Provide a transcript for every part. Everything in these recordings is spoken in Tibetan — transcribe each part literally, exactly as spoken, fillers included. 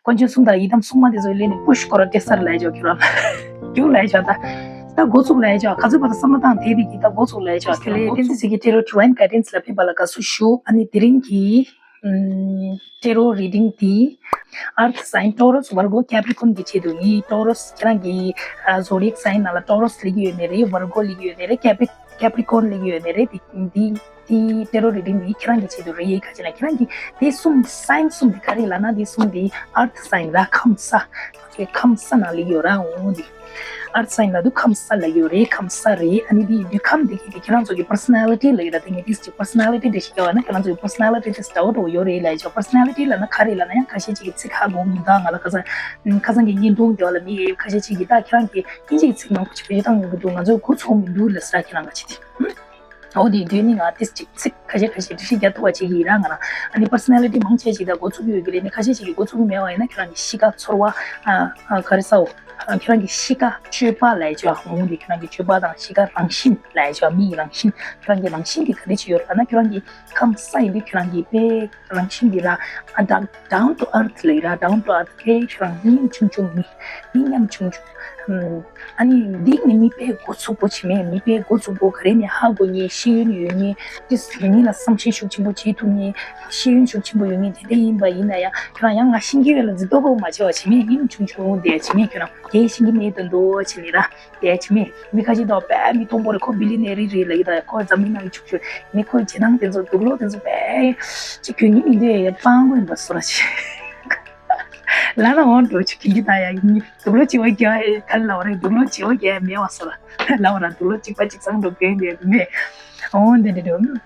དཀོན་མཆོག་གསུམ་དང་ཡི་དམ་སྲུང་མ་དེ་ཚོའི་ལས་ནི་པུཤ་ཁོ་ར་ཏེ་སར་ལས་ཆོག་ཁྱོད་རང་རྒྱུགས་ལས་ཆོག་ད་ད་འགོ་ཚུགས་ལས་ཆོག་ག་ཚོད་བར་དུ་བསམ་བློ་བཏང་དེ་རིགས་ཀྱི་ད་འགོ་ཚུགས་ལས་ཆོག་ཁྱོད་ལས་བསྟན་འཛིན་ཟེར་གྱི་ཊེ་རོ་ཌི་ཝའིན་ག་ཌེན་སི་ལ་ཕེབས་པ་ལ་དགའ་བསུ་ཞུ། ཨ་ནི་དེ་རིང་གི་ཨམ་ཊེ་རོ་རི་ཌིང་འདི་ཨར་ཐི་སའིན་ཊོ་རོ་སི་ཝར་གོ་ཁེ་པི་རི་ཀོན་གྱི་ཆེད་དུ་ཡིན། ཊོ་རོ་སི་ཁྱེད་རང་གི་ཨ་ཟོ་ཌི་ཡེག་སའིན་ནང་ལ་ཊོ་རོ་སི་ལེགས་ཡོད་ནི་རེད། ཝར་གོ་ལེགས་ཡོད་ནི་རེད། ཁེ་པི་ཁེ་པི་རི་ཀོན་ལེགས་ཡོད་ནི་རེད། འདི་འདི་དེ་ཊེ་རོ་རི་ཌིང་འདི་ཁྱེད་རང་གི་ཆེད་དུ་རེད། ཡིན་ག་ཅི་ན་ཁྱེད་རང་གི་དེ་གསུམ་སའིན་གསུམ་འདི་ག་རེ་ལབ་ན་དེ་གསུམ་འདི་ཨར་ཐི་སའིན་ར་ཁམས་ས་ཁམས་ས་ནང་ལེགས་ཡོད་ར་འོང་འདི། ཨར་ཐི་སའིན་ལབ་དུས་ཁམས་ས་ལ་ཡོད་རེད། ཁམས་ས་རེད། ཨ་ནི་དེ་དུས་ཁམས་དེ་གི་དེ་ཁྱེད་རང་ཚོ་གི་པར་སོ་ན་ལི་ཊི་ལབ་ཡོད་ར། དེ་ངས་དེ་ཅིག་པར་སོ་ན་ལི་ཊི་འདྲ་ཞིག་ཡོད་ན་ཁྱེད་རང་ཚོ་གི་པར་སོ་ན་ལི་ཊི་དེ་འདྲ་བོ་འདྲ་བོ་ཡོད་རེད་ལབ་ཡོད། པར་སོ་ན་ལི་ཊི་ལབ་ན་ག་རེ་ལབ་ན་ཡང་ཁ་ཤས་ཅིག་གི་ཚིག་ཧ་གོ་མི་འདུག་ང་ལ་ཁ་སང་ཁ་སང་གི་བརྙན་ཐུང་དེ་བ་ལ་མི་ཁ་ཤས་ཅིག་གི་ད་ཁྱེད་རང་གི་དབྱིན་ཇི་གི་ཚིག་མང་པོ་ཅིག་བེད་སྤྱོད་བཏང་ཡོང་གི་འདུག་ང་ཚོས་གོ་ཚོད་མི་འདུག་ལབ་ས་ཁྱེད་རང་ག་ཅི་དེ། འོ་དེ་དུས་ནི་ང་ཏིས་ཅིག་ཚིག་ཁ་ཤས་ཁ་ཤས་འགྲེལ་བཤད་རྒྱག་ཐུབ་པ་བྱེད་ཀྱི་ཡིན་ར། ང་རང་ཨ་ནི་པར་སོ་ན་ལི་ཊི་མང་ཆེ་ཞིག་དང་འགོ་ཚུགས་ཀྱི་ཡོད་ཀྱི་རེད། ནི་ཁ་ཤས་ཤིག་གིས་འགོ་ཚུགས་ཀྱི་མེད་པ་ཡིན་ན་ཁྱོད་རང་གི་གཤིས་ཀ་ཚོར་བ་ཨ་ཨ་ག་རེ་ཟེར། ཨ་ཁྱོད་རང་གི་གཤིས་ཀ་སྤྱོད་པ་ལབ་ཡ་ཅིག་ཡོད་རེད། ཁྱོད་རང་གི་སྤྱོད་པ་དང་གཤིས་ཀ་རང་བཞིན་ལབ་ཡ་ཅིག་ཡོད་རེད། མི་ཡི་རང་བཞིན། ཁྱོད་རང་གི་རང་བཞིན་དེ་ག་རེ་ཅིག་ཡོད་རེད་ལབ་ན་ཁྱོད་རང་གི་ཁམས་ས་ཡིན་དུས་ཁྱོད་རང་གི་དཔེ་རང་བཞིན་འདི་ར་ཨ་down down to earth ལབ་ཡོད་ར། down to earth དཔེ་ཁྱོད་རང་མི་ཉམ་ཆུང་ཆུང་མི་མི་ཉམ་ཆུང་ཆུང་། ཨམ། ཨ་ནི་འདི་ནི་མི་དཔེ་འགོ་ཚུགས་པོ་བྱེད་མེད། མི་དཔེ་འགོ་ཚུགས་པོ་ག་རེ་ནས་ཧ་གོ་མཁན། ཤེས་ཡོན་ཡོད་མཁན། ཏིས་མི་ལ་བསམ་ཤེས་ཤུགས་ཆེན་པོ་བྱེད་ཐུབ་མཁན། ཤེས་ཡོན་ཤུགས་ཆེན་པོ་ཡོད་མཁན་དེ་འདྲ་ཡིན་པ་ཡིན་ན་ཡང་ཁྱོད་རང་ཡང་ང་ཤེས་ཀྱི་ཡོད་ལ་འཛིན་ཐོ་གོ་མ་བྱེད་པ་བྱེད་མེད། ཡིན་ཆུང་ཆུང་དེ་བྱེད་མེད། ཁྱོད་རང་དེ་ཤེས་ཀྱི་མེད་དུ་འདུག་བྱེད་ནི་ར་དེ་བྱེད་མེད། མི་ཁ་ཤས་དང་དཔེ་མི་མཐོན་པོ་རེད། ཁོ་བི་ལི་ནེ་རི་རེད་ལབ་ཀྱི་ད་ཁོ་འཛམ་གླིང་ནང་གི་ཕྱུག་ཕྱུག་ནི་ཁོའི་བྱེད་སྟངས་དེ་ཚོ་དུག་ལོག་དེ་ཚོ་དཔེ་ཅིག་གྱོན་གྱི་མི་འདུག་ཡ་སྤང་དགོས་ཡིན་པ་བཟོ་འདྲ་ཅིག་ལ་ན་འོང་འགྲོ་ཆུ་ཁྱིམ་གྱི་ད་ཡ་ཡིན། དུག་ལོག་བྱེད་པ་རྒྱག་ག་ལ་བ་རེད། དུག་ལོག་བྱེད་པ་རྒྱག་མེད་པ་བཟོ་འདྲ་ལ་བ་ར། དུག་ལོག་གཅིག་པ་གཅིག་ཚང་འགྲོ་གོན་གྱི་མེད། འོང་དེ་འདྲ་འགྲོ།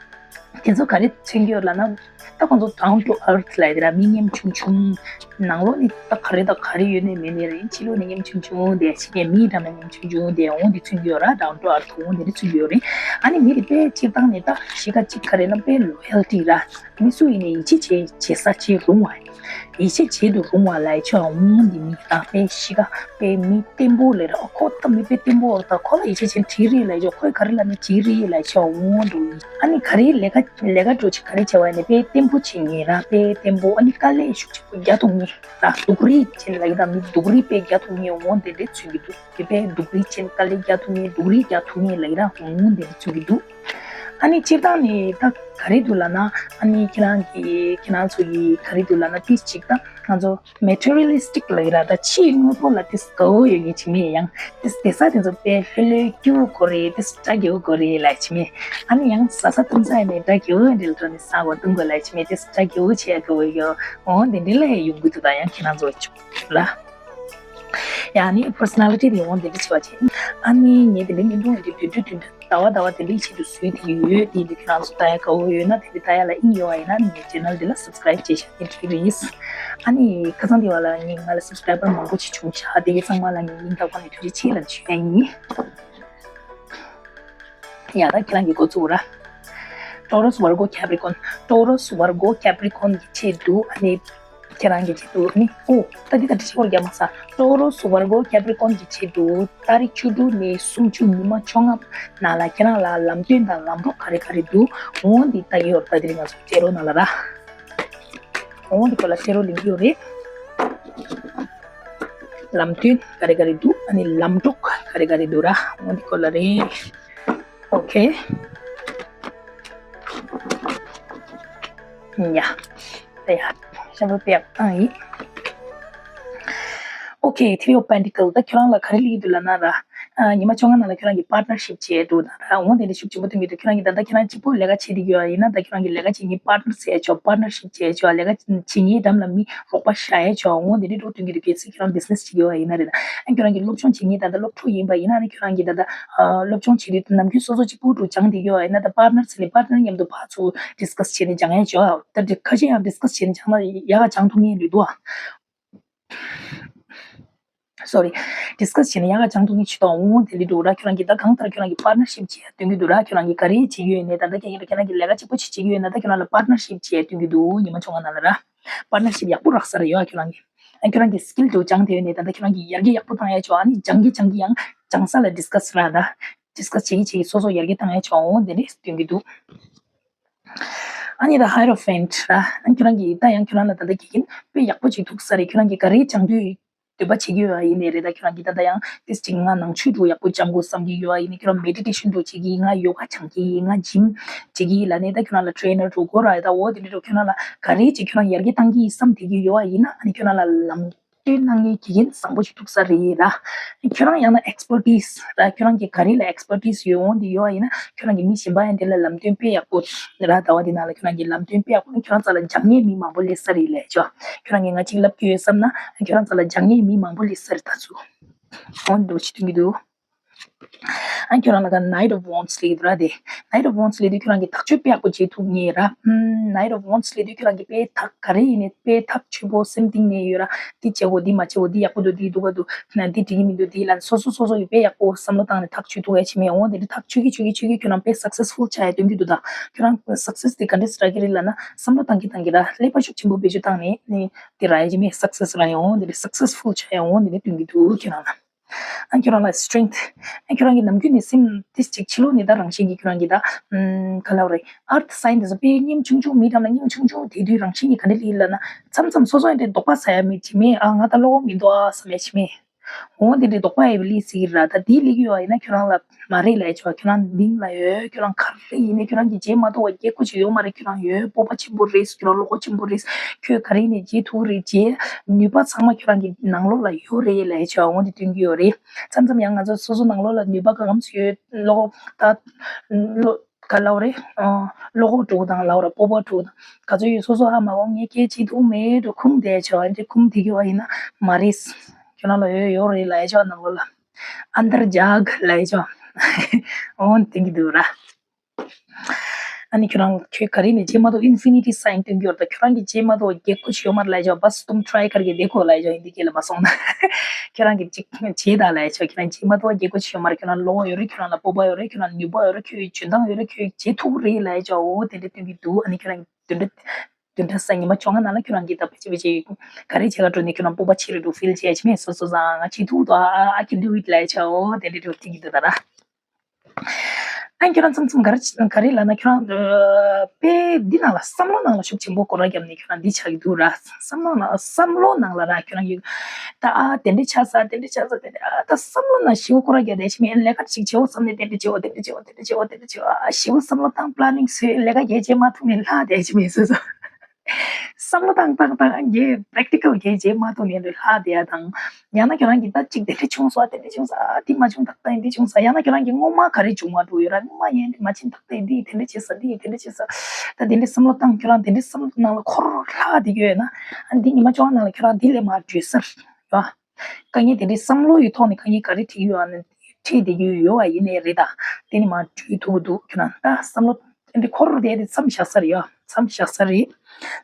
དེ་ཚོ་ག་རེ་མཚོན་གྱི་ཡོད་ལབ་ན། ད་ཁོང་ཚོ་down to earth ལབ་ཡ་དེ་ར་མི་ཉམ་ཆུང་ཆུང་། ནང་ལོགས་ནི་ད་ག་རེ་ད་ག་རེ་ཡོད་ནི་མེད་ནི་རེད། ཕྱི་ལོགས་ནི་ཉམ་ཆུང་ཆུང་དེ་ཕྱི་ནས་མིའི་འགྲམ་ལ་ཉམ་ཆུང་ཆུང་དེ་འོང་དེ་མཚོན་གྱི་ཡོད་ར། down to earth འོང་དེ་རེ་མཚོན་གྱི་ཡོད་རེད། ཨ་ནི་མི་དེ་དཔེ་སྤྱིར་བཏང་ནས་ད་གཤིས་ཀ་གཅིག་ག་རེ་ན་དཔེ་ལོ་ཡལ་ཊི་ར། མི་སུ་ཡིན་ནའི་ཡིད་ཆེས་བྱེད་བྱེད་ས་བྱེད་རུང་བ། ཡིད་ཆེས་བྱེད་དུ་རུང་བ་ལ་ཆོག་འོང་འདི་མི་དང་དཔེ་གཤིས་ཀ་དཔེ་མི་བརྟན་པོ་ལས་ར། ཁོ་ད་མི་དཔེ་བརྟན་པོ་ད་ཁོ་ལ་ཡིད་ཆེས་བྱེད་བྲིས་རེད་ལ་ཆོག་ཁོས་ག་རེ་ལབ་ནས་བྲིས་རེད་ལ་ཆོག་འོང་འདུག་ཨ་ནི་ག་རེ་ལས་ཀ་ལས་ཀ་འགྲོ་ཆེ་ག་རེ་བྱ་བ་ནི་དཔེ་བརྟན་པོ་བྱེད་ངེས་ར། དཔེ་བརྟན་པོ་ཨ་ནི་དཀའ་ལས་ཤུགས་ཆེན་པོ་རྒྱག་ཐུབ་ངེས་ར། སྡུག་རུས་བྱེད་ལ་ཡི་ད་མི་སྡུག་རུས་དཔེ་རྒྱག་ཐུབ་ངེས་འོང་དེ་འདྲས་མཚོན་གྱི་འདུག་དེ་དཔེ་སྡུག་རུས་བྱེད་དཀའ་ལས་རྒྱག་ཐུབ་ངེས་སྡུག་རུས་རྒྱག་ཐུབ་ངེས་ལ་ཡི་ར་འོང་དེ་འདྲས་མཚོན་གྱི་འདུག་ཨ་ནི་སྤྱིར་བཏང་ནས་ད་ག་རེ་འདུག་ལབ་ན། ཨ་ནི་ཁྱེད་རང་གི་ཁྱེད་རང་ཚོ་ཡི་ག་རེ་འདུག་ལབ་ན་ཏིས་ཅིག་ད་ང་ཚོ་materialistic ལབ་ཀྱི་ར། ད་ཕྱིའི་དངོས་པོ་ལ་ཏིས་དགའ་བོ་ཡོད་ངེས་བྱེད་མེད་ཡང་ཏིས་བསྡད་ས་དེ་ཚོ་དཔེ་ལྷོད་ལྷོད་སྐྱིད་པོ་དགོས་རེད། ཏིས་སྐྲ་རྒྱས་པོ་དགོས་རེད་ལབ་བྱེད་མེད། ཨ་ནི་ཡང་ཟ་ས་འཐུང་ས་ཡིན་ནའི་སྐྲ་རྒྱས་པོ་འདྲ་ལ་འགྲོ་ནས་ཟ་དགོས་འཐུང་དགོས་ལབ་བྱེད་མེད། ཏིས་སྐྲ་རྒྱས་པོ་བྱེད་ཡ་དགའ་བོ་ཡོད་འོང་དེ་འདྲ་ལ་ཡ་ཡོང་གི་འདུག་ད་ཡང་ཁྱེད་རང་ཚོ་ཆོག་ལ། ཡང་ནི་པར་སོ་ན་ལི་ཊི་དེ་འོང་དེ་འདྲ་བྱེད་པ་བྱེད། ཨ་ནི་ངས་དེ་འདྲ་བརྙན་ཐུང་འདི་བདུན་ཕྲག་བདུན་ཕྲག་ཟླ་བ་ཟླ་བ་དེ་འདྲའི་ཆེད་དུ་བཟོས་དེ་ཡོད། དེ་འདི་ཁྱེད་རང་ཚོ་ལྟ་ཡ་དགའ་བོ་ཡོད་ན་དེ་འདི་ལྟ་ཡ་ལ་དབྱིངས་ཡོད་པ་ཡིན་ན་ངའི་ཆེ་ནལ་འདི་ལ་སབ་སི་ཀ་རེབ་བྱེད་ཤག་དེ་འདྲ་རེད། ཨ་ནི་ཁ་སང་དེ་བ་ལ་ངས་ང་ལ་སབ་སི་ཀ་རེ་བར་མང་པོ་ཅིག་བྱུང་ཤག་དེ་གི་ཚང་མ་ལ་ངས་སྙིང་ཐག་པ་ནས་ཐུགས་རྗེ་ཆེ་ལབ་ཞུ་ཡ་ཡིན། ཡ་ད་ཁྱེད་རང་གི་འགོ་ཚུགས་ར། Taurus Virgo Capricorn Taurus Virgo Capricorn གི་ཆེད་དུ་ཨ་ནི། ཁྱེད་རང་གི་ཆེད་དུ་ནི། ཨོ། ད་འདི་ད་འདྲི་ཤོར་རྒྱ་མ་ས། Taurus Virgo Capricorn གི་ཆེད་དུ་ཏ་རིག་བཅུ་དྲུག་ནས་སུམ་ཅུ་ཉི་མ་བཅོ་ལྔ་ནང་ལ་ཁྱེད་རང་ལ་ལམ་སྟོན་དང་ལམ་གྲོགས་ག་རེ་ག་རེ་འདུག་འོང་འདི་ལྟ་ཡོད་ད་འདི་རིང་ང་ཚོ་ཊེ་རོ་ནང་ལ་ར། འོང་འདི་སྐོར་ལ་ཊེ་རོ་ལེན་གི་ཡོད་རེད། ལམ་སྟོན་ག་རེ་ག་རེ་འདུག་ཨ་ནི་ལམ་གྲོགས་ག་རེ་ག་རེ་འདུག་ར། འོང་འདི་སྐོར་ལ་རེད། ཨོ་ཁེ། ཡ། ད་ཡ། ཤ་བོ་པེ་ཡག་བཏང་ཡིན། ཨོ་ཁེ། Three of Pentacle ད་ཁྱོད་རང་ལ་ག་རེ་ལི་འདུག་ལབ་ན་ར། ཨ། ཉི་མ་བཅོ་ལྔ་ནང་ལ་ཁྱོད་རང་གི་པར་ཊི་ནར་ཤིབ་བྱས་འདུག་ད་ར། འོང་དེ་འདྲ་ཤུགས་ཆེན་པོ་ཐོན་གྱི་འདུག་ཁྱོད་རང་གི་ད་ལྟ་ཁྱོད་རང་གཅིག་པུ་ལས་ཀ་བྱེད་བསྡད་ཀྱི་ཡོད་ཡིན་ན་ད་ཁྱོད་རང་གི་ལས་ཀ་བྱེད་མཁན་པར་ཊི་ནར་ཟེར་ཆོག་པར་ཊི་ནར་ཤིབ་བྱས་ཆོག་ལས་ཀ་བྱེད་མཁན་འགྲམ་ལ་མི་རོགས་པ་བཞག་ཡས་ཆོག་འོང་དེ་འདྲ་འགྲོ་ཐོན་གྱི་འདུག་གལ་སྲིད་ཁྱོད་རང་བི་ཛི་ནེ་སི་བྱེད་ཀྱི་ཡོད་ཡིན་ན་རེད་ད། ཨ་ཁྱོད་རང་གི་སློབ་སྦྱོང་བྱེད་མཁན་ད་ལྟ་སློབ་ཕྲུག་ཡིན་པ་ཡིན་ན་ཨ་ནི་ཁྱོད་རང་གི་ད་ལྟ་སློབ་སྦྱོང་བྱེད་དུས་ནམ་རྒྱུན་སོ་སོ་གཅིག་པུ་འགྲོ་སྦྱང་བསྡད་ཀྱི་ཡོད་ཡིན་ན་ད་པར་ཊི་ནར་ཟེར་ནས་པར་ཊི་ནར་མཉམ་དུ་ཕར་ཚུར་ཌི་སི་ཀ་སི་བྱས་ནས་སྦྱང་ཡས་ཆོག་ད་ཁ་ཤས་ཡང་ཌི་སི་ཀ་སི་བྱས་ནས་སྦྱང་ན་ཡག་ག་སྦྱང་ཐུབ་མཁན་རེད་འདུག་ཨ། སོ་རི། ཌི་སི་ཀ་སི་བྱས་ནས་ཡག་ག་སྦྱང་ཐུབ་མཁན་ཅིག་ཏུ་འོང་དེ་འདྲ་འདུག་ར། ཁྱོད་རང་གིས་ད་གང་ལྟར་ཁྱོད་རང་གིས་པར་ཊི་ནར་ཤིབ་བྱེད་ཡ་སྟོན་གྱི་འདུག་ར། ཁྱོད་རང་གིས་ག་རེ་བྱེད་ཀྱི་ཡོད་ནས་ད་ལྟ་ཁྱེད་ཁྱེད་རང་གིས་ལས་ཀ་གཅིག་པོ་ཅིག་བྱེད་ཀྱི་ཡོད་ན་ད་ཁྱོད་རང་ལ་པར་ཊི་ནར་ཤིབ་བྱེད་ཡ་སྟོན་གྱི་འདུག་ཉི་མ་བཅོ་ལྔ་ནང་ལ་ར། པར་ཊི་ནར་ཤིབ་ཡག་པོ་རག་ས་རེད་ཡོད་ཁྱོད་རང་གིས། ཨ་ཁྱོད་རང་གིས་སི་ཀིལ་དེ་སྦྱངས་དེ་ཡོད་ནས་ད་ལྟ་ཁྱོད་རང་གིས་ཡར་རྒྱས་ཡག་པོ་བཏང་ཡ་ཆོག་ཨ་ནི་སྦྱང་གི་སྦྱང་གི་ཡང་སྦྱང་ས་ལ་ཌི་སི་ཀ་སི་ར་ད། ཌི་སི་ཀ་སི་བྱེད་ཀྱི་བྱེད་ཀྱི་སོ་སོ་ཡར་རྒྱས་བཏང་ཡ་ཆོག་འོང་དེ་འདྲས་སྟོན་གྱི་འདུག་ཨ་ནི་ད་Hierophant ར། ཨ་ཁྱོད་རང་གིས་ད་ཡང་ཁྱོད་རང་ལ་ད་ལྟ་དགེ་རྒན་དཔེ་ཡག་པོ་ཅིག་ཐུག་ས་རེད། ཁྱོད་རང་གིས་ག་རེ་སྦྱང་འདོད་འདོད་པ་བྱེད་ཀྱི་ཡོད་པ་ཡིན་ནའི་རེད། ད་ཁྱོད་རང་གིས་ད་ལྟ་ཡང་ཏིས་ཅིག་ང་ནང་ཆོས་འདྲ་ཡག་པོ་སྦྱང་དགོས་བསམ་གྱི་ཡོད་པ་ཡིན་ནའི། ཁྱོད་རང་Meditation འདྲ་བྱེད་ཀྱི་ཡིན། ང་Yoga སྦྱང་གི་ཡིན། ང་Gym བྱེད་ཀྱི་ཡིན་ལབ་ནའི། ད་ཁྱོད་རང་ལ་Trainer འདྲ་དགོས་ར། ད་འོ་དེ་འདྲ་འདྲ་ཁྱོད་རང་ལ་ག་རེ་ཅིག་ཁྱོད་རང་ཡར་རྒྱས་བཏང་གི་ཡིན་བསམ་བསྡད་ཀྱི་ཡོད་པ་ཡིན་ན། ཨ་ནི་ཁྱོད་རང་ལ་ལམ་སྟོན་གནང་མཁན་དགེ་རྒན་བཟང་པོ་ཞིག་ཐུག་ས་རེད་ར། ཁྱོད་རང་ཡང་ན་Expertise ར། ཁྱོད་རང་གིས་ག་རེ་ལ་Expertise ཡོད་འོང་དེ་ཡོད་པ་ཡིན་ན། ཁྱོད་རང་གིས་མི་གཞན་པ་ཡང་དེ་ལ་ལམ་སྟོན་དཔེ་ཡག་པོ་ར། ཟླ་བ་འདི་ནང་ལ་ཁྱོད་རང་གིས་ལམ་སྟོན་དཔེ་ཡག་པོ། ཁྱོད་རང་རྩ་ལ་སྦྱང་མཁན་མི་མང་པོ་སླེབས་ས་རེད་ལབ་ཡ་ཅིག་ཁྱོད་རང་གིས་ང་གཅིག་ལབ་ཀྱི་ཡོད་བསམ་ན། ཁྱོད་རང་རྩ་ལ་སྦྱང་མཁན་མི་མང་པོ་སླེབས་ས་རེད། ད་ཚོ་འོ་འདྲ་བོ་ཞིག་སྟོན་གྱི་འདུག་ཨ་ཁྱོད་རང་ལ་ག་Knight of Wands སླེབས་འདུག་ར། དེ་Knight of Wands སླེབས་དུས་ཁྱོད་རང་གིས་ཐག་གཅོད་དཔེ་ཡག་པོ་བྱེད་ཐུབ་ངེས་ར། ཨམ། Knight of Wands སླེབས་དུས་ཁྱོད་རང་གིས་དཔེ་ཐག་ག་རེ་ཡིན་ནའི་དཔེ་ཐག་ཆོད་པོ་སེམས་གཏིང་ནས་ཡོད་ར། འདི་བྱེད་དགོས། འདི་མ་བྱེད་དགོས། འདི་ཡག་པོ་འདུག་འདི་སྡུག་ག་འདུག་ན་འདི་འགྲིག་གི་མི་འདུག་འདི་ལ་སོ་སོ་སོ་སོ་ཡིས་དཔེ་ཡག་པོ་བསམ་བློ་བཏང་ནས་ཐག་གཅོད་ཐུབ་ཡ་ཅིག་མེད། འོ་དེ་འདྲ་ཐག་ཆོད་ཀྱི་ཆོད་ཀྱི་ཆོད་ཀྱི་ཁྱོད་རང་དཔེ་Successful ཆགས་ཡ་སྟོན་གྱི་འདུག་ད་ཁྱོད་རང་Success དེ་ག་འདྲས་རག་གི་རེད་ལབ་ན། བསམ་བློ་བཏང་གི་བཏང་གི་ར། ཀླད་པ་ཤུགས་ཆེན་པོ་བེད་སྤྱོད་བཏང་ནས་ནི་དེ་རག་ཡ་ཅིག་མེད། Success རག་ཡ་འོ་དེ་འདྲ་Successful ཆགས་ཡ་འོ་དེ་འདྲ་སྟོན་གྱི་འདུག་ཁྱོད་རང་ལ། ཨ་ཁྱོད་རང་ལ་Strength ཨ་ཁྱོད་རང་གི་ནམ་རྒྱུན་ནས་སེམས་ཏིས་ཅིག་ཕྱི་ལོགས་ནས་ད་རང་བཞིན་གྱིས་ཁྱོད་རང་གི་ད་ཨམ་ག་ལབ་རེད། Earth sign དེ་ཚོ་དཔེ་སྙེམས་ཆུང་ཆུང་མི་འགྲམ་ལ་སྙེམས་ཆུང་ཆུང་དེ་དུས་རང་བཞིན་གྱིས་ག་འདྲ་ལི་ལབ་ན། མཚམས་མཚམས་སོ་སོ་ཡང་དེ་དོགས་པ་ཟ་ཡ་མི་ཅིག་མེད། ཨ་ང་ད་བློ་ཁོག་མི་འདུག་ཨ་བསམ་ཡ་ཅིག་མེད། འོ་དེ་འདྲའི་དོགས་པ་ཡོད་པའི་ལི་སི་ར། ད་དེའི་ལི་གི་ཡོད་ཡིན་ན་ཁྱོད་རང་ལ་མ་རེད་ལབ་ཡ་ཅིག་ཁྱོད་རང་སྙིང་ལ་ཡོད། ཁྱོད་རང་ག་རེ་ཡིན་ནའི་ཁྱོད་རང་གིས་བྱེད་མ་ཐུབ་པ་སྐྱེ་དགུ་ཅིག་ཡོད་མ་རེད། ཁྱོད་རང་ཡོད། སྤོབས་པ་ཆེན་པོ་རེད། ཁྱོད་རང་བློ་ཁོག་ཆེན་པོ་རེད། ཁྱོད་ག་རེ་ཡིན་ནའི་བྱེད་ཐུབ་རེད། བྱེད་ནུས་པ་ཚང་མ་ཁྱོད་རང་གི་ནང་ལོགས་ལ་ཡོད་རེད་ལབ་ཡ་ཅིག་འོ་དེ་སྟོན་གྱི་ཡོད་རེད། མཚམས་མཚམས་ཡང་ང་ཚོ་སོ་སོ་ནང་ལོགས་ལ་ནུས་པ་གང་གམ་ཡོད། བློ་ཁོག་ད་བློ་ག་ལབ་རེད། ཨ་བློ་ཁོག་དྲུག་དང་ལབ་ར། སྤོབས་པ་དྲུག་དང་ག་ཚོད་ཡོད། སོ་སོ་ཧ་མ་གོ་ངས་སྐད་ཆ་ཐུག་མེད་འགྲོ་ཁུམ་བསྡད་ཆོག་ཨ་འདྲ་ཁུམ་བསྡད་ཀྱི་ཡོད་ཡིན་ན་མ་རེད། ཁྱོད་རང་ལ་ཡོད་ཡོད་རེད་ལབ་ཡ་ཅིག་ནང་ལོགས་ལ་ཨན་དར་ཇག་ལབ་ཡ་ཅིག་འོ་དེ་གི་འདུག་ར། ཨ་ནི་ཁྱོད་རང་ཁྱོད་ག་རེ་ནས་བྱེད་མ་ཐུབ་Infinity sign སྟོན་གྱི་ཡོད་རེད། ད་ཁྱོད་རང་གིས་བྱེད་མ་ཐུབ་རྒྱལ་ཁོ་ཞིག་ཡོད་མ་རེད་ལབ་ཡ་ཅིག་བ་སི་ཏུམ་ཁྲའི་ཁར་གི་དེ་ཁོ་ལབ་ཡ་ཅིག་ཧིན་དི་སྐད་ལ་མ་སོང་ན། ཁྱོད་རང་གིས་ཅིག་བྱེད་ད་ལབ་ཡ་ཅིག་ཁྱོད་རང་བྱེད་མ་ཐུབ་རྒྱལ་ཁོ་ཞིག་ཡོད་མ་རེད། ཁྱོད་རང་བློ་ཡོད་རེད། ཁྱོད་རང་ལ་སྤོབས་པ་ཡོད་རེད། ཁྱོད་རང་ལ་ནུས་པ་ཡོད་རེད། ཁྱོད་ཀྱི་འཇོན་ཐང་ཡོད་རེད། ཁྱོད་ཀྱིས་བྱེད་ཐུབ་རེད་ལབ་ཡ་ཅིག་འོ་དེ་འདྲ་སྟོན་གྱི་འདུག་ཨ་ནི་ཁྱོད་རང་བདུན་ཕྲག་བདུན་ཕྲག་གསར་ཉི་མ་བཅོ་ལྔ་ནང་ལ་ཁྱོད་རང་གིས་ད་ཕལ་ཆེར་ཕལ་ཆེར་ག་རེ་བྱེད་ག་འགྲོ་ནས་ཁྱོད་རང་སྤོབས་པ་ཆེ་རེད་འགྲོ་ཕིལ་བྱས་ཡ་ཅིག་མེད། སོ་སོ་སང་ང་བྱེད་ཐུབ་འདུག་ཨ་ཨ་I can do it ལབ་ཡ་ཅིག་འོ་དེ་འདྲ་འདྲ་སྟོན་གྱི་འདུག་ད་ར། ཨ་ཁྱོད་རང་མཚམས་མཚམས་ག་རེ་ག་རེ་ལབ་ན་ཁྱོད་རང་དཔེ་འདི་ནང་ལ་བསམ་བློ་ནང་ལ་ཤུགས་ཆེན་པོ་སྐོར་ར་བརྒྱབ་ནས་ཁྱོད་རང་འདི་ཆགས་ཀྱི་འདུག་ར། བསམ་བློ་ནང་བསམ་བློ་ནང་ལ་ར་ཁྱོད་རང་གིས་ད་ཨ་དེ་འདྲ་ཆགས་ས་དེ་འདྲ་ཆགས་ས་དེ་འདྲ་ཨ་ད་བསམ་བློ་ནང་ཞེ་པོ་སྐོར་ར་བརྒྱབ་བསྡད་ཤི་མེད། ལས་ཀ་ཅིག་བྱེད་འོ་བསམ་ནས་དེ་འདྲ་བྱེད་འོ་དེ་འདྲ་བྱེད་འོ་དེ་འདྲ་བྱེད་འོ་དེ་འདྲ་བྱེད་འོ་ཨ་ཞེ་པོ་བསམ་བློ་བཏང་པ་ལ་ནིང་བཟོས་ལས་ཀ་གས་བྱེད་མ་ཐུབ་ནས་ལྷག་བསྡད་ཤི་མེད་སོ་སོ། བསམ་བློ་བཏང་བཏང་བཏང་ངས་practical གས་བྱེད་མ་ཐུབ་ནས་ལྷག་བསྡད་ཡ་དང་། ཡང་ན་ཁྱོད་རང་གིས་ད་ཅིག་དེ་འདྲ་བྱུང་སོང་། དེ་འདྲ་བྱུང་སོང་། ཨ་འདི་མ་བྱུང་ད་ལྟ་ཡིན་འདི་བྱུང་སོང་། ཡང་ན་ཁྱོད་རང་གིས་སྔོན་མ་ག་རེ་བྱུང་བ་འདུག་ཡོད་ར། སྔོན་མ་ཡིན་འདི་མ་ཕྱིན་ད་ལྟ་ཡིན་འདི་དེ་འདྲ་བྱས་སོང་། འདི་དེ་འདྲ་བྱས་སོང་། ད་དེ་འདྲ་བསམ་བློ་བཏང་། ཁྱོད་རང་དེ་འདྲ་བསམ་བློ་ནང་ལ་འཁོར་ལྷག་བསྡད་ཀྱི་ཡོད་ན། ཨ་འདི་ཉི་མ་བཅོ་ལྔ་ནང་ལ་ཁྱོད་རང་འདི་ལས་མར་བྲོས་སར་ཡོད། དཀའ་ངལ་དེ་འདྲའི་བསམ་བློ་ཡི་ཐོག་ནས་དཀའ་ངལ་ག་རེ་འཕྲད་ཀྱི་ཡོད་ཨ་ནི་འཕྲད་བསྡད་ཀྱི་ཡོད་པ་ཡིན་ནའི་རེད། ད་དེ་ནི་མར་བྲོས་ཐུབ་ཀྱི་འདུག་ཁྱོད་རང་ད་བསམ་བློ་དེ་འདྲ་འཁོར་བསྡད་དེ་མཚམས་བཞག་ས་རེད་ཡ། མཚམས་བཞག་ས་རེད།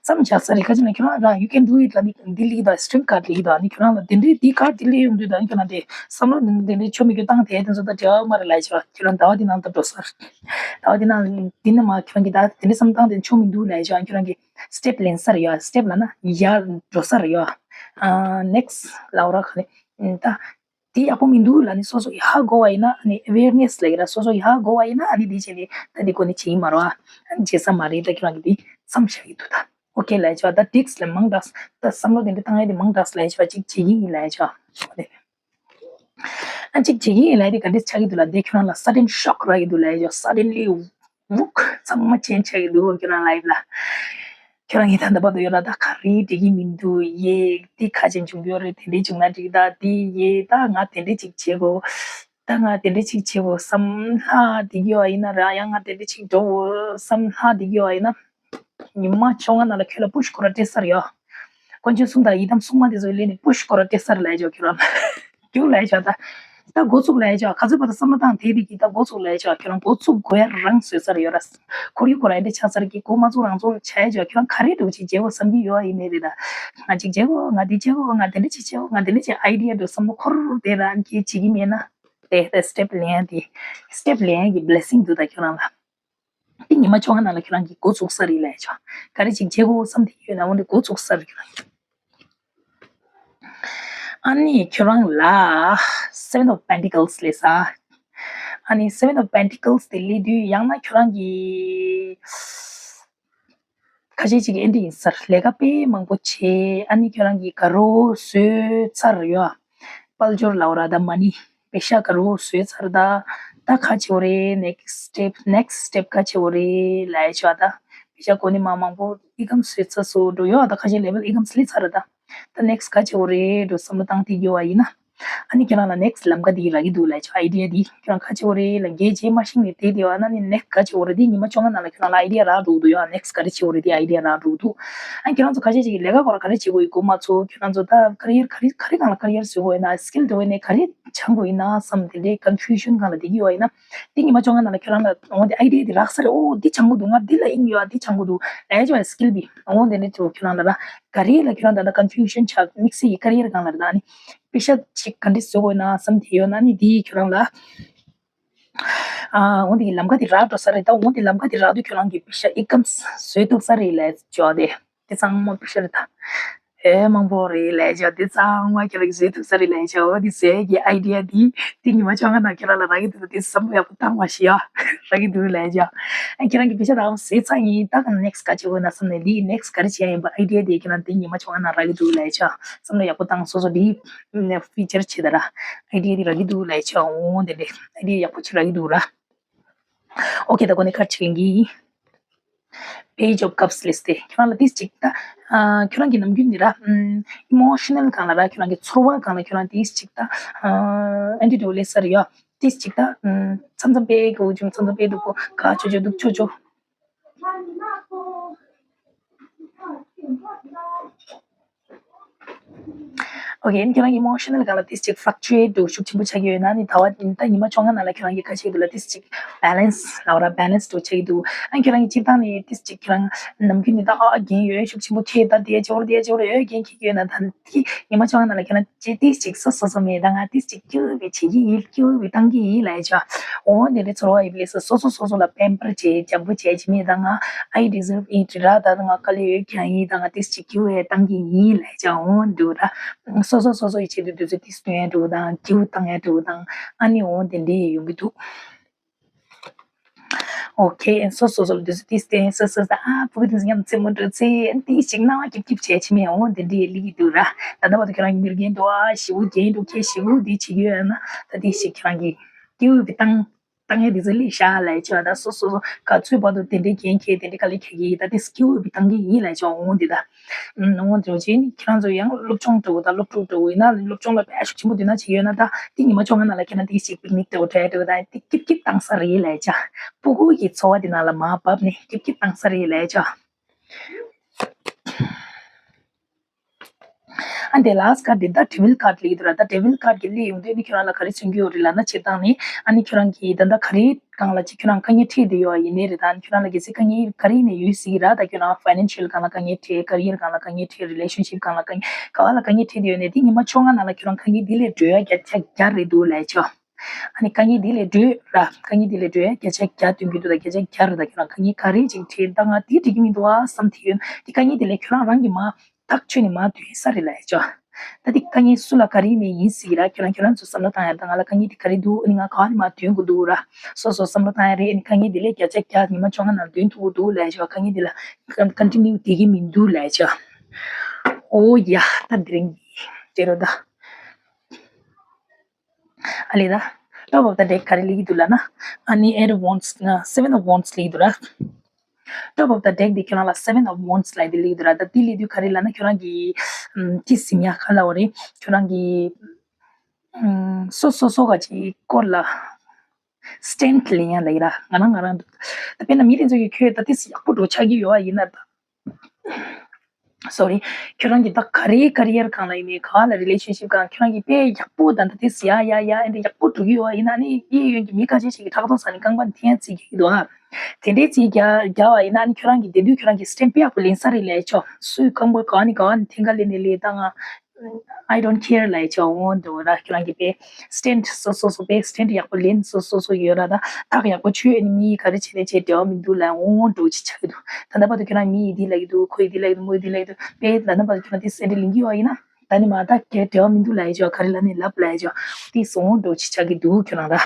མཚམས་བཞག་ས་རེད། ཁ་ཅིག་ན་ཁྱོད་རང་རང་you can do it ལ་ནི་འདི་ལི་ད་strength card ལི་ད་ནི་ཁྱོད་རང་ལ་དེ་འདྲའི་འདི་card དེ་ལི་ཡོང་དུས་ད་ནི་ཁྱོད་རང་དེ་བསམ་བློ་དེ་འདྲའི་ཆོ་མི་རྒྱུ་བཏང་དེ་དེ་ཚོ་ད་འབྲེལ་བ་མ་རེད་ལབ་བྱས་པ། ཁྱོད་རང་ཟླ་བ་འདི་ནང་ད་འགྲོ་ས་རེད། ཟླ་བ་འདི་ནང་འདི་ནི་མ་ཁྱོད་རང་གི་ད་དེ་འདྲའི་བསམ་བཏང་དེ་ཆོ་མི་འདུག་ལབ་བྱས་པ། ཁྱོད་རང་གི་step ལེན་ས་རེད་ཡ། step ལབ་ན་ཡར་འགྲོ་ས་རེད་ཡ། ཨ་next ལབ་ར་ག་ནི་ད། དེ་ཡག་པོ་མི་འདུག་ལབ་ནས་སོ་སོ་ཡ་ཧ་གོ་བ་ཡིན་ན་ཨ་ནི་awareness ལབ་ཀྱི་ར། སོ་སོ་ཡ་ཧ་གོ་བ་ཡིན་ན་ཨ་ནི་དེ་བྱས་ནས་ད་དེ་གོ་ནས་བྱེད་ཀྱི་མ་རེད་བ། ཨ་ནི་བྱེད་ས་མ་རེད། ད་ཁྱོད་རང་གིས་དེ་མཚམས་བཞག་གི་འདུག་ད་okay ལབ་བྱས་པ། ད་tricks ལ་མང་དྲགས་ད་བསམ་བློ་དེ་འདྲ་བཏང་ཡས་དེ་མང་དྲགས་ལབ་བྱས་པ། གཅིག་བྱེད་ཀྱི་ཡིན་ལབ་བྱས་པ། ཨ་གཅིག་བྱེད་ཀྱི་ཡིན་ལབ་དེ་ག་འདྲས་ཆགས་ཀྱི་འདུག་ལབ་དེ་ཁྱོད་རང་ལ་sudden shock རག་གི་འདུག་ལབ་བྱས་པ། suddenly ཝུག་ཚང་མ་change ཆགས་ཀྱི་འདུག་ཁྱོད་རང་life ལ། ཁྱོད་རང་གིས་ད་ལྟ་བར་དུ་ཡོད་ལ་ད་ག་རེ་འགྲིག་གི་མི་འདུག་ཡེ་འདི་ཁ་ཅན་བྱུང་གི་ཡོད་རེད། དེ་འདྲས་བྱུང་ན་འགྲིག་ད་འདི་ཡེ་ད་ང་དེ་འདྲས་ཅིག་བྱེད་དགོས། ད་ང་དེ་འདྲས་ཅིག་བྱེད་དགོས་བསམ་ལྷག་འདི་གི་ཡོད་ཡིན་ན་ར། ཡང་ང་དེ་འདྲས་ཅིག་འགྲོ་དགོས་བསམ་ལྷག་འདི་གི་ཡོད་ཡིན་ན། ཉི་མ་བཅོ་ལྔ་ནང་ལ་ཁྱོད་ལ་push སྐོར་ར་སྤྲད་ས་རེད་ཡ། དཀོན་མཆོག་གསུམ་དང་ཡི་དམ་སྲུང་མ་དེ་ཚོ་ལས་ནས་push སྐོར་ར་སྤྲད་ས་རེད་ལབ་ཡ་ཅིག་ཁྱོད་རང་རྒྱུགས་ལབ་ཡ་ཅིག་ད་ད་འགོ་ཚུགས་ལབ་ཡ་ཅིག་ག་ཚོད་བར་དུ་བསམ་བློ་བཏང་དེ་རིགས་ཀྱིས་ད་འགོ་ཚུགས་ལབ་ཡ་ཅིག་ཁྱོད་རང་འགོ་ཚུགས་དགོས་ཡ་རང་བཟོས་ས་རེད་ཡོད་ར། ཁོར་ཡུག་ཁོ་རང་འདི་ཆགས་ཚར་གྱི་འགོ་མ་ཚུགས་རང་ཚུགས་བྱ་ཡ་ཅིག་ཁྱོད་རང་ག་རེ་འདྲ་བོ་ཅིག་བྱེད་དགོས་བསམ་གྱི་ཡོད་ཡིན་ནའི་རེད། ད་ང་ཅིག་བྱེད་དགོས། ང་འདི་བྱེད་དགོས། ང་དེ་འདྲ་ཅིག་བྱེད་དགོས། ང་དེ་འདྲ་ཅིག་idea འདྲ་བསམ་བློ་འཁོར་དེ་རང་གིས་བྱེད་ཀྱི་མེད་ན། དེ་ད་step ལེན་ཡ་དེ་step ལེན་ཡ་གི་blessing འདུག་ད་ཁྱོད་རང་ལ། དེ་ཉི་མ་བཅོ་ལྔ་ནང་ལ་ཁྱོད་རང་གིས་འགོ་ཚུགས་ས་རེད་ལབ་ཡ་ཅིག་ག་རེ་ཅིག་བྱེད་དགོས་བསམ་དེ་ཡོད་ན་འོ་འདི་འགོ་ཚུགས་ས་རེད་ཁྱོད་རང་གིས། ཨ་ནི་ཁྱོད་རང་ལ་Seven of Pentacles སླེབས་ས། ཨ་ནི་Seven of Pentacles དེ་སླེབས་དུས་ཡང་ན་ཁྱོད་རང་གིས་ ཁ་ཤས་ཅིག་གིས་ཨེ་འདྲ་ཡིན་ས་རེད། ལས་ཀ་དཔེ་མང་པོ་བྱས། ཨ་ནི་ཁྱོད་རང་གིས་དགའ་རོགས་བཟོས་ཚར་ཡོད། དཔལ་འབྱོར་ལབ་ར་ད་མ་ནི་པེ་ཤ་དགའ་རོགས་བཟོས་ཚར། ད་ད་ག་བྱེད་དགོས་རེད། next step next step ག་བྱེད་དགོས་རེད་ལབ་ཡ་ཆོག་ད་པེ་ཤ་གོ་ནི་མ་མང་པོ་ཨི་ཀམ་བཟོས་ཚར་སོང་འགྲོ་ཡོད། ད་ཁ་ཤས་ལེ་བལ་ཨི་ཀམ་སླེབས་ཚར་ར་ད། ད་next ག་བྱེད་དགོས་རེད་འགྲོ་བསམ་བློ་བཏང་དེ་ཡོད་པ་ཡིན་ན། ཨ་ནི་ཁྱེད་རང་ལ་next ལམ་ཁ་འདི་རག་གི་འདུག་ལབ་ཆོག་ཨའི་ཌི་ཡ་འདི་ཁྱེད་རང་ག་བྱེད་དགོས་རེད་ལབ་རྒྱལ་རྗེས་མ་ཤིང་ནས་བལྟས་བསྡད་པ་ན་ནི་next ག་བྱེད་དགོས་རེད། འདི་ཉི་མ་བཅོ་ལྔ་ནང་ལ་ཁྱེད་རང་ལ་ཨའི་ཌི་ཡ་རག་འགྲོ་གི་འདུག་ཡ། next ག་རེ་བྱེད་དགོས་རེད། འདི་ཨའི་ཌི་ཡ་རག་འགྲོ་གི་འདུག་ཨ་ཁྱེད་རང་ཚོ་ཁ་ཤས་ཅིག་གིས་ལས་ཀ་སྐོར་ལ་ག་རེ་བྱེད་དགོས་ཡིན་གོ་མ་ཚོར། ཁྱེད་རང་ཚོ་ད་ཀ་རི་ཡར་ག་རེ་ག་རེ་སྒང་ལ་ཀ་རི་ཡར་བཟོ་དགོས་ཡིན་ན་skill འདྲ་བོ་ནས་ག་རེ་སྦྱང་དགོས་ཡིན་ན་བསམ་དེ་འདྲའི་confusion སྒང་ལ་བསྡད་ཀྱི་ཡོད་པ་ཡིན་ན། འདི་ཉི་མ་བཅོ་ལྔ་ནང་ལ་ཁྱོད་རང་ལ་འོ་འདི་ཨའི་ཌི་ཡ་འདི་རག་ས་རེད། ཨོ་འདི་སྦྱང་དགོས་འདུག་ང་འདི་ལ་དབྱིངས་ཡོད་ཨ། འདི་སྦྱང་དགོས་འདུག་ལབ་ཡ་ཅིག་ཡོད་ཨ། skill འདི་འོ་འདི་ནས་ཚུར་ཁྱོད་རང་ལ་ར་ག་རེ་ལ་ཁྱོད་རང་ད་ལྟ་confusion ཆགས་དམིགས་བསལ་གྱི་ཀ་རི་ཡར་སྒང་ལ་རེད། ད་ཨ་ནི་པེ་ཤ་ཅིག་ག་འདྲ་བཟོ་དགོས་ན་བསམ་དེ་ཡོད་ན་ནི་འདི་ཁྱོད་རང་ལ་ཨ་འོ་འདི་གི་ལམ་ཁ་འདི་རག་འགྲོ་ས་རེད། ད་འོ་འདི་ལམ་ཁ་འདི་རག་དུས་ཁྱོད་རང་གིས་པེ་ཤ་ཨི་ཀམ་བཟོས་ཐུབ་ས་རེད་ལབ་ཡ་ཅིག་ཡོད་ཨ། དེ་དེ་ཚང་མ་པེ་ཤ་རེད་ད། ཨེ་མང་པོ་རེད་ལབ་ཡ་ཅིག་ཡོད། དེ་ཚང་མ་ཁྱོད་རང་གིས་བཟོས་ཐུབ་ས་རེད་ལབ་ཡ་ཅིག་ཡོད། འོ་འདི་བཟོ་ཡ་གི་ཨའི་ཌི་ཡ་འདི་འདི་ཉི་མ་བཅོ་ལྔ་ནང་ཁྱོད་རང་ལ་རག་གི་འདུག་དེ་བསམ་བློ་ཡག་པོ་བཏང་བ་ཞིག་ཡ་རག་གི་འདུག་ལབ་ཡ་ཅིག་ཡོད། ཨ་ཁྱེད་རང་གིས་པེ་ཤ་ད་བཟོས་ཚར་ཡིན། ད་ག་next ག་བྱེད་དགོས་ན་བསམ་ནས་འདི་next ག་རེ་བྱེད་ཡ་ཡིན་པ་ཨའི་ཌི་ཡ་དེ་ཁྱེད་རང་འདི་ཉི་མ་བཅོ་ལྔ་ནང་རག་གི་འདུག་ལབ་ཡ་ཅིག་ཡོད། བསམ་བློ་ཡག་པོ་བཏང་། སོ་སོ་འདི་ཕི་ཅར་བྱེད་ད་ར་ཨའི་ཌི་ཡ་འདི་རག་གི་འདུག་ལབ་ཡ་ཅིག་ཡོད། འོ་དེ་འདྲ་ཨའི་ཌི་ཡ་ཡག་པོ་ཅིག་རག་གི་འདུག་ར། ཨོ་ཁེ། ད་གོ་ནས་ཁ་ཆེ་གི་page of cups list དེ་ཁྱོད་རང་ལ་ཏིས་ཅིག་ད་ཨ་ཁྱོད་རང་གི་ནམ་རྒྱུན་འདི་ར་ཨམ་emotional སྒང་ལ་ར་ཁྱོད་རང་གི་ཚོར་བ་སྒང་ལ་ཁྱོད་རང་ཏིས་ཅིག་ད་ཨ་ཨན་ཊི་ཌོ་ལེ་སར་ཡོད། ཏིས་ཅིག་ད་ཨམ་མཚམས་མཚམས་དཔེ་གོ་བྱུང་། མཚམས་མཚམས་དཔེ་སྡུག་པོ་ག་ཆོ་ཆོ་སྡུག་ཆོ་ཆོ། ཨོ་ཁེ། ཨ་ནི་ཁྱོད་རང་གི་emotional སྒང་ལ་ཏིས་ཅིག་fluctuate འདུག་ཤུགས་ཆེན་པོ་ཆགས་ཀྱི་ཡོད་ན་ནི་ད་བ་ད་ཉི་མ་བཅོ་ལྔ་ནང་ལ་ཁྱོད་རང་གི་ཁ་ཆེ་འདུག་ལ་ཏིས་ཅིག་balance ལབ་ར་balance འདུག་ཆགས་ཀྱི་འདུག་ཨ་ཁྱོད་རང་གི་སྤྱིར་བཏང་ནས་ཏིས་ཅིག་ཁྱོད་རང་ནམ་རྒྱུན་ནི་ད་ཨ་རྒན་ཡོད་ཤུགས་ཆེན་པོ་ཁྱེད་ད་དེ་ཅོར་དེ་ཅོར་ཡོད་རྒན་ཁྱེད་ཀྱི་ཡོད་ན་ད་ནི་ཏིས་ཉི་མ་བཅོ་ལྔ་ནང་ལ་ཁྱོད་རང་ཅི་ཏིས་ཅིག་སོ་སོ་སོ་མེད་ད་ང་ཏིས་ཅིག་སྐྱོ་བའི་བྱེད་ཀྱི་ཡིན། སྐྱོ་བའི་བཏང་གི་ཡིན་ལབ་ཡ་ཅིག་ཡོད། འོ་དེ་འདྲའི་ཚོར་བ་ཡོད་པའི་སོ་སོ་སོ་སོ་ལ་pamper བྱེད་འཇམ་པོ་བྱེད་ཀྱི་མེད་ད་ང་I deserve it ར། ད་ང་དཀའ་ལས་ཡོད་ཀྱང་ཡིན། ད་ང་ཏིས་ཅིག་སྐྱོ་བའི་བཏང་གི་ཡིན་ལབ་ཡ་ཅིག་འོ་འདུག་ར། སོ་སོ་སོ་སོ་ཡི་ཆེད་དུ་དུས་ཚོད་ཏིས་སྟོན་ཡ་འགྲོ་དང་སྐྱོ་བཏང་ཡ་འགྲོ་དང་ཨ་ནི་འོ་དེ་འདྲའི་ཡོང་གི་འདུག་ཨོ་ཁེ། སོ་སོ་སོ་ལ་དུས་ཚོད་ཏིས་སྟོན་སོ་སོ་ད་ཨ་ཕྲུ་གུ་དེ་ཚོ་མཉམ་རྩེད་མོ་འགྲོ་ཚེ་ཏིས་ཅིག་སྣང་བ་སྐྱིད་སྐྱིད་བྱས་ཆི་མེད་འོ་དེ་འདྲའི་ལི་གི་འདུག་ར། ད་ལྟ་བར་དུ་ཁྱོད་རང་གི་མི་རྒན་འགྲོ་ཨ་ཞི་བོ་རྒན་འགྲོ་ཁྱེད་ཞི་བོ་དེ་བྱེད་ཀྱི་ཡོད་ན་ད་ཏིས་ཅིག་ཁྱོད་རང་གི་སྐྱོ་བའི་བཏང་བཏང་ཡ་དེ་ཚོ་ལས་བཞག་ལབ་ཡ་ཅིག་ཡོད། ད་སོ་སོ་སོ་ག་ཚོད་བར་དུ་དེ་འདྲའི་འགན་འཁྱེར་དེ་འདྲའི་དཀའ་ལས་འཁྱེར་གྱི་ཡིན། ད་དེ་སྐྱིད་པོ་བཏང་གི་ཡིན་ལབ་ཡ་ཅིག་འོང་དེ་ད། འོང་དེ་རྗེས་ནི་ཁྱེད་རང་ཚོ་ཡང་སློབ་སྦྱོང་འགྲོ་དང་སློབ་ཕྲུག་འགྲོ་ཡིན་ན་སློབ་སྦྱོང་ལ་དཔེ་ཤུགས་ཆེན་པོ་དུས་ན་བྱེད་ཡོད་ན་ད་དེ་ཉི་མ་བཅོ་ལྔ་ནང་ལ་ཁྱེད་རང་དེ་ཞིག་པིག་ནིག་འགྲོ་གྲས་འགྲོ་ད་དེ་སྐྱིད་སྐྱིད་བཏང་ས་རེད་ལབ་ཡ་ཅིག་ཕྲུ་གུ་ཡི་འཚོ་བ་དེ་ནང་ལ་མར་བབས་ནས་སྐྱིད་སྐྱིད་བཏང་ས་རེད་ལབ་ཡ་ཅིག་ཨ་འདི་last card འདི་ད་devil card ལབ་ཀྱི་འདུག་ར། ད་devil card གི་སླེབས་ཡོང་དུས་ནི་ཁྱོད་རང་ལ་ག་རེ་མཚོན་གྱི་ཡོད་རེད་ལབ་ན་སྤྱིར་བཏང་ནི་ཨ་ནི་ཁྱོད་རང་གིས་ད་ལྟ་ག་རེ་སྒང་ལ་ཅིག་ཁྱོད་རང་དཀའ་ངལ་འཕྲད་བསྡད་ཡོད་ཡིན་ནའི་རེད། ད་ཁྱོད་རང་ལ་གལ་སྲིད་དཀའ་ངལ་ག་རེ་ནས་ཡོད་སྲིད་ཀྱི་ར། ད་ཁྱོད་རང་financial སྒང་ལ་དཀའ་ངལ་འཕྲད། career སྒང་ལ་དཀའ་ངལ་འཕྲད། relationship སྒང་ལ་དཀའ་ངལ་ག་བ་ལ་དཀའ་ངལ་འཕྲད་བསྡད་ཡོད་ནའི་དེ་ཉི་མ་བཅོ་ལྔ་ནང་ལ་ཁྱོད་རང་དཀའ་ངལ་འདི་ལས་སྒྲོལ་ཡ་བརྒྱ་ཆ་བརྒྱ་རེད་འདུག་ལབ་ཡ་ཅིག་ཨ་ནི་དཀའ་ངལ་འདི་ལས་སྒྲོལ་ར། དཀའ་ངལ་འདི་ལས་སྒྲོལ་ཡ་བརྒྱ་ཆ་བརྒྱ་སྟོན་གྱི་འདུག་ད་བརྒྱ་ཆ་བརྒྱ་རེད། ད་ཁྱོད་རང་དཀའ་ངལ་ག་རེ་ཅིག་འཕྲད་ད་ང་འདི་འགྲིག་གི་མི་འདུག་ཨ་བསམ་དེ་ཡོད་ན་དེ་དཀའ་ངལ་དེ་ལས་ཁྱོད་རང་རང་གིས་མར་ཐག་ཆོད་ནས་མར་འདོན་ས་རེད་ལབ་ཡ་ཅིག་ད་དེ་དཀའ་ངལ་སུ་ལ་ག་རེ་ནས་ཡིན་སྲིད་ཀྱི་ར། ཁྱོད་རང་ཁྱོད་རང་ཚོ་བསམ་བློ་བཏང་ཡ་ད་ང་ལ་དཀའ་ངལ་དེ་ག་རེ་འདུག་ཨ་ནི་ང་ག་བ་ནས་མར་འདོན་དགོས་འདུག་ར། སོ་སོ་བསམ་བློ་བཏང་ཡ་རེད། ཨ་ནི་དཀའ་ངལ་དེ་ལས་བརྒྱ་ཆ་བརྒྱ་ཉི་མ་བཅོ་ལྔ་ནང་འདོན་ཐུབ་ཀྱི་འདུག་ལབ་ཡ་ཅིག་དཀའ་ངལ་དེ་ལ་continue བསྡད་ཀྱི་མི་འདུག་ལབ་ཡ་ཅིག་ཨོ་ཡ་ད་དེ་རིང་གི་བརྗེད་རོགས་ད། ཨ་ལས་ད། Top of the deck ག་རེ་ལབ་ཀྱི་འདུག་ལབ་ན། ཨ་ནི་eight of wands ན་seven of wands ལབ་ཀྱི་འདུག་ར། Top of the deck འདི་ཁྱོད་རང་ལ་seven of wands ལབ་འདི་ལབ་ཀྱི་འདུག་ར། ད་འདི་ལབ་དུས་ག་རེ་ལབ་ན་ཁྱོད་རང་གི་ཨམ་ཅི་ཟིན་ཡ་ག་ལབ་དགོས་རེད། ཁྱོད་རང་གི་ཨམ་སོ་སོ་སོ་ག་ཅིག་སྐོར་ལ་strength ལེན་ཡ་ལབ་ཀྱི་ར། ང་རང་ང་རང་འདུག་ད་དཔེར་ན་མི་དེ་ཚོ་གིས་ཁྱོད་ད་ཏིས་ཡག་པོ་འགྲོ་ཆགས་ཀྱི་ཡོད་པ་ཡིན་ན་ད། Sorry། ཁྱོད་རང་གི་ད་ག་རེའི་career སྒང་ལ་ཡིན་ནའི་ག་ལ་relationship སྒང་ཁྱོད་རང་གི་དཔེ་ཡག་པོ་ད་ད་དེ་ཟེར་ཡ་ཡ་ཡ་ཨེ་འདྲ་ཡག་པོ་འགྲོ་གི་ཡོད་པ་ཡིན་ན་ནི་གཡས་གཡོན་གྱི་མི་ཁ་ཤས་ཤིག་གིས་ཕྲག་དོག་ཟ་ནས་རྐང་པ་འཐེན་ཡ་རྩིས་རྒྱག་གི་འདུག་ཨ། དེ་འདྲའི་རྩིས་རྒྱག་རྒྱག་པ་ཡིན་ན་ནི་ཁྱོད་རང་གི་དེ་དུས་ཁྱོད་རང་གི་stand དཔེ་ཡག་པོ་ལེན་ས་རེད་ལབ་ཡ་ཆོག་སུའི་རྐང་པ་ག་ནས་ག་ནས་འཐེན་ག་ལེན་ནས་ལས་ད་ང་I don't care ལབ་ཡ་ཆོག་འོང་འདུག་ར། ཁྱོད་རང་གི་དཔེ་stand སོ་སོ་སོ་དཔེ་stand ཡག་པོ་ལེན་སོ་སོ་སོ་ཡོད་ར། ད་ཐག་ཡག་པོ་ཆོད་ནི་མི་ག་རེ་བྱས་ནས་བྱས་འབྲེལ་བ་མི་འདུག་ལབ་འོང་འགྲོ་ཅི་ཆགས་ཀྱི་འདུག་ད་ལྟ་བར་དུ་ཁྱོད་རང་མི་ཡིས་འདི་ལབ་ཀྱི་འདུག་ཁོ་ཡིས་འདི་ལབ་ཀྱི་འདུག་མོ་ཡིས་འདི་ལབ་ཀྱི་འདུག་དཔེ་ད་ལྟ་བར་དུ་ཁྱོད་རང་དེ་ཟེར་འདྲ་ལེན་གྱི་ཡོད་ཡིན་ན་ད་ནི་མ་ད་གལ་འབྲེལ་བ་མི་འདུག་ལབ་ཡ་ཅོ་ག་རེ་ལབ་ནས་ལབ་ལབ་ཡ་ཅོ་དེ་སོང་འགྲོ་ཅི་ཆགས་ཀྱི་འདུག་ཁྱོད་རང་ར།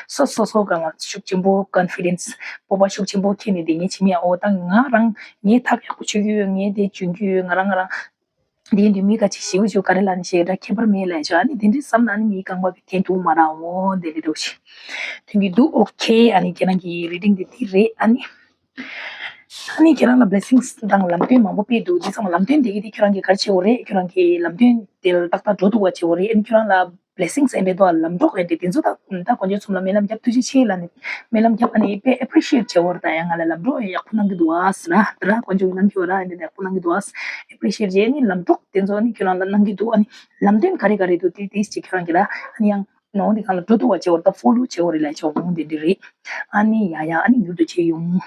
སོ་སོ་སོ་སྒང་ལ་ཤུགས་ཆེན་པོ་ཀོན་ཕི་ཌེན་སི་སྤོབས་པ་ཤུགས་ཆེན་པོ་ཁྱེར་ནས་དེ་ངས་བྱེད་མི་ཡ། འོ་ད་ང་རང་ངས་ཐག་ཡག་པོ་ཆོད་ཀྱི་ཡོད། ངས་དེ་འཇོན་གྱི་ཡོད། ང་རང་ང་རང་དེ་འདུག་མི་ཁ་ཅིག་ཞིག་ཞུ་ག་རེ་ལ་ནི་ཞེ་དྲག་ཁྱད་པར་མེད་ལ་ཡ་ཆོ། ཨ་ནི་དེ་འདྲའི་བསམ་ན་ནི་མིའི་རྐང་པ་བི་འཐེན་ཐུབ་མ་ར་འོ་དེ་རེད་འདུག་ཞེ་ཐོན་གྱི་འདུག་ཨོ་ཁེ། ཨ་ནི་ཁྱེད་རང་གི་རི་ཌིང་དེ་དེ་རེད། ཨ་ནི། ཨ་ནི་ཁྱེད་རང་ལ་བི་ལེ་སིང་སི་དང་ལམ་སྟོན་མང་པོ་སྤེལ་འདུག་དེ་ཚང་མ་ལམ་སྟོན་དེ་གི་དེ་ཁྱོད་རང་གི་ག་རེ་བྱེད་དགོས་རེད། ཁྱོད་རང་གི་ལམ་སྟོན་དེ་ལ་ཏག་ཏག་འགྲོ་ཐུབ་པ་བྱེད་དགོས་རེད། ཨ་ནི་ཁྱོད་རང་ལ་བི་ལེ་སིང་སི་ཨེ་འདྲ་འདུག་ལམ་གྲོགས་ཨེ་འདྲ་དེ་ཚོ་ད་ད་དཀོན་མཆོག་གསུམ་ལ་སྨོན་ལམ་རྒྱབ། ཐུགས་རྗེ་ཆེ་ལ་ནི་སྨོན་ལམ་རྒྱབ། ཨ་ནི་དཔེ་ཨེ་པི་རི་ཤི་ཡེ་ཊི་བྱེད་དགོས་རེད། ད་ཡང་ང་ལ་ལམ་གྲོགས་ཨེ་ཡག་པོ་གནང་གི་འདུག་ཨ་ཟེར་ན་ད་ར་དཀོན་མཆོག་གིས་གནང་གི་ཡོད་ར། ཨེ་འདྲ་ཡག་པོ་གནང་གི་འདུག་ཨ། ཨེ་པི་རི་ཤི་ཡེ་ཊི་བྱས། ཨ་ནི་ལམ་གྲོགས་དེ་ཚོ་ཨ་ནི་ཁྱོད་རང་ལ་གནང་གི་འདུག་ཨ་ནི་ལམ་སྟོན་ག་རེ་ག་རེ་འདུག་དེ་དེ་ཅིག་ཁྱོད་རང་གི་ར། ཨ་ནི་ཡང་ནང་དེ་གང་ལ་འགྲོ་ཐུབ་པ་བྱེད་དགོས་རེད། ད་ཕོ་ལོ་བྱེད་དགོས་རེད་ལ་ཆོག་འོང་དེ་འདྲ་རེད། ཨ་ནི་ཡ་ཡ་ཨ་ནི་མྱུར་དུ་བྱེད་ཡོང་།